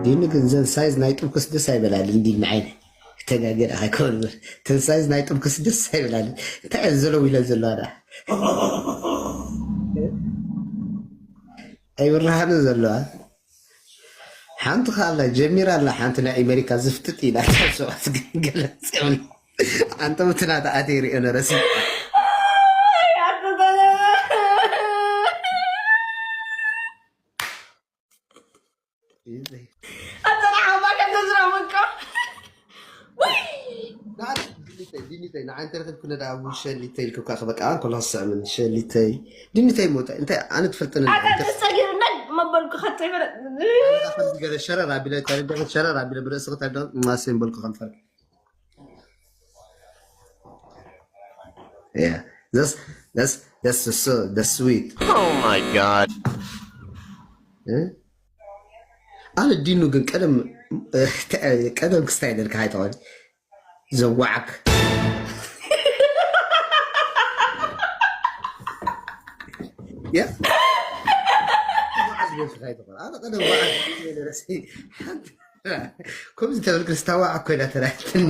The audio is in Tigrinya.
ዲኑ ግን ዘን ሳይዝ ናይ ጥብኩስ ደስ ኣይበላልን። ዲን ንዓይ ተጋገ ደኣ ከይኮን እምበር፣ ተን ሳይዝ ናይ ጥብኩስ ደስ ኣይበላልን። እንታይ እየ ዘለዉ ኢለ ዘለዋ ደኣ? ኣይብርሃንን ዘለዋ ሓንቲ ከኣላ ጀሚራ ኣላ። ሓንቲ ናይ ኣሜሪካ ዝፍጥጥ ኢላ፣ ሰባት ግን ገለጽ የብሉ። ኣንተ ብትናታ ኣተይ ሪኦ ነረሲ ኣንተ ንዓማ ከም ተዝረምካ። ወይ! ዲኒተይ፣ ዲኒተይ፣ ንዓይ እንተረኺብኩ ነዳ ኣብ ሸሊተይ ኢልኩካ ክበቃ፣ እንኮሎ ክስዕምን ሸሊተይ። ዲኒተይ ሞተ፣ እንታይ ኣነ ትፈልጥኒ እንዳ ኣታ እንተ ተሰጊርና መበልኩ ኸተይ በለ። ኣነ ከምዚ ገለ ሸረር ኣቢለ፣ ተረዳኸ? ሸረር ኣቢለ ብርእሲ ክተዶ፣ ማሰን በልኩ ከም ፈርቂ። Yeah. That's, that's, that's so, that's sweet. Oh my God. እ? ኣነ ዲኑ ግን ቀደም፣ እ፣ ተ-፣ ቀደም ክስታይ ደልካ ኣይተኾን ዘዋዓክ። ያ? ዘዋዓክ ዝበልካ ኣይተኾን። ኣነ ቀደም ዋዓክ ዝበለ ረሲ-፣ ከምዚ ተበልክ ስታዋዓክ ኮይና ተራእየትኒ።